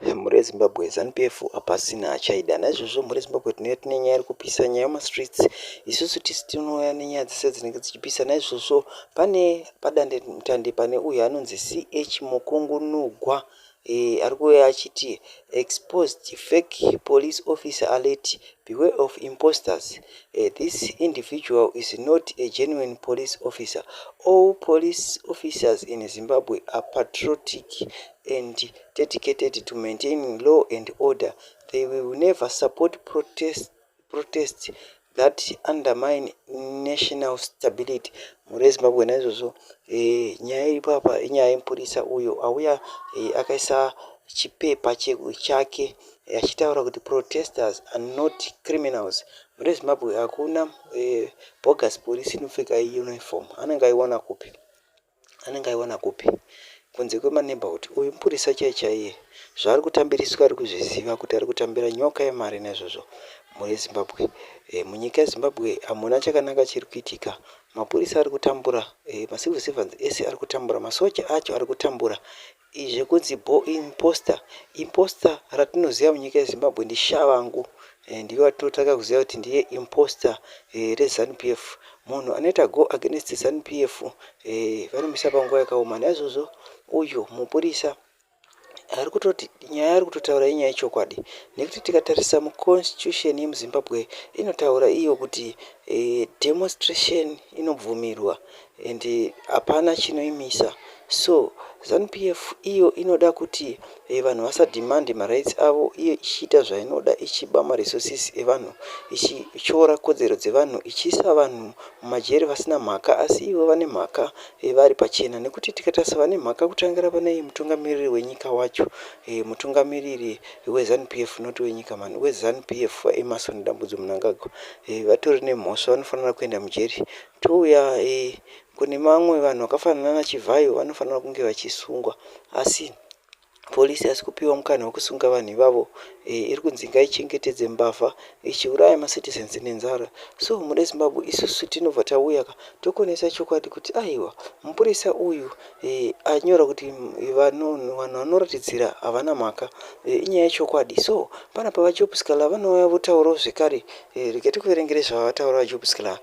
Mhuri yeZimbabwe, ZANU-PF hapasina achaida. Naizvozvo mhuri yeZimbabwe tinouya tine nyaya iri kupisa, nyaya yemumastreets. Isusu tisu tinouya nenyaya dzese dzinenge dzichipisa. Naizvozvo pane padandemutande pane uyo anonzi CH Mukungunugwa ari kuuya achiti exposed fake police officer alert beware of imposters. This individual is not a genuine police officer. All police officers in Zimbabwe are patriotic and dedicated to maintaining law and order. They will never support protests that undermine national stability. Mhuri yeZimbabwe, naizvozvo nyaya iripo apa inyaya yemupurisa uyo auya akaisa chipepa chake achitaura kuti protesters are not criminals. Mhuri yeZimbabwe, hakuna bogus police inopfeka uniform. Anenge aiwana kupi? Anenge aiwana kupi kunze kwemaneighborhood? Uyu mupurisa chai chaiye, zvaari kutambiriswa ari kuzviziva kuti ari kutambira nyoka yemari. Naizvozvo mhuri yeZimbabwe, munyika yeZimbabwe hamuna chakanaka chiri kuitika. Mapurisa ari kutambura, macivil servants ese ari kutambura, masoja acho ari kutambura. Zvekunzi imposter, imposter ratinoziva munyika yeZimbabwe ndiTshabangu. Ndiye watinotanga kuziva kuti ndiye imposter reZANU PF. Munhu anoita go against ZANU PF vanomisa panguva yakaoma. Naizvozvo uyu mupurisa ari kutoti nyaya ari kutotaura inyaya yechokwadi, nekuti tikatarisa muconstitution yemuZimbabwe inotaura iyo kuti demonstration inobvumirwa and hapana chinoimisa. So ZANU PF iyo inoda kuti vanhu vasadhimande marights avo, iyo ichiita zvainoda, ichiba maresources evanhu, ichityora kodzero dzevanhu, ichiisa vanhu mumajeri vasina mhaka, asi ivo vane mhaka vari pachena. Nekuti tikatarisa vane mhaka, kutangira pane mutungamiriri wenyika wacho, mutungamiriri weZANU PF, not wenyika mani, weZANU PF, Emmerson Dambudzo Mnangagwa, vatori nemhosva, vanofanira kuenda mujeri. Touya kune vamwe vanhu vakafanana naChivhayo, vanofanira kunge vachisungwa, asi polisi haisi kupiwa mukana wekusunga vanhu ivavo. Iri kunzi ngaichengetedze mbavha ichiuraya macitizens nenzara. So mune Zimbabwe isusu tinobva tauya tokonesa chokwadi kuti aiwa, mupurisa uyu anyora kuti vanhu vanoratidzira havana mhaka inyaya yechokwadi. So panapa vaJob Sikhala vanouya votaurawo zvekare. Regai tikuverengere zvavataura vaJob Sikhala.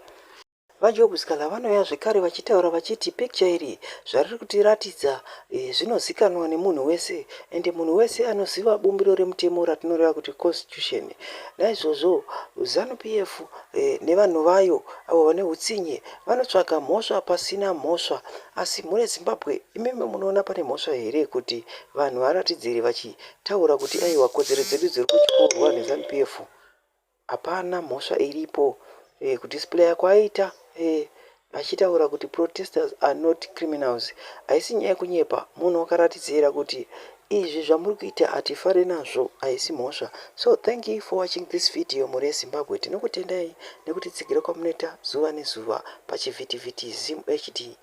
VaJob Sikhala vanouya zvekare vachitaura vachiti picture iri zvariri kutiratidza zvinozikanwa nemunhu wese, ende munhu wese anoziva bumbiro remutemo ratinoreva kuti constitution. Naizvozvo ZANU PF nevanhu vayo avo vane utsinye vanotsvaga mhosva pasina mhosva. Asi mune Zimbabwe imimi munoona pane mhosva here kuti vanhu varatidzire vachitaura kuti aiwa, kodzero dzedu dziri kutyorwa neZANU PF? Hapana mhosva iripo. Kudisplaya kwaaita achitaura kuti protesters are not criminals haisi nyaya yekunyepa. Munhu akaratidzira kuti izvi zvamuri kuita hatifari nazvo haisi mhosva. So thank you for watching this video. Mhuri yeZimbabwe, tinokutendai nekutitsigira kwamunoita zuva nezuva pachivhitivhiti Zim HD.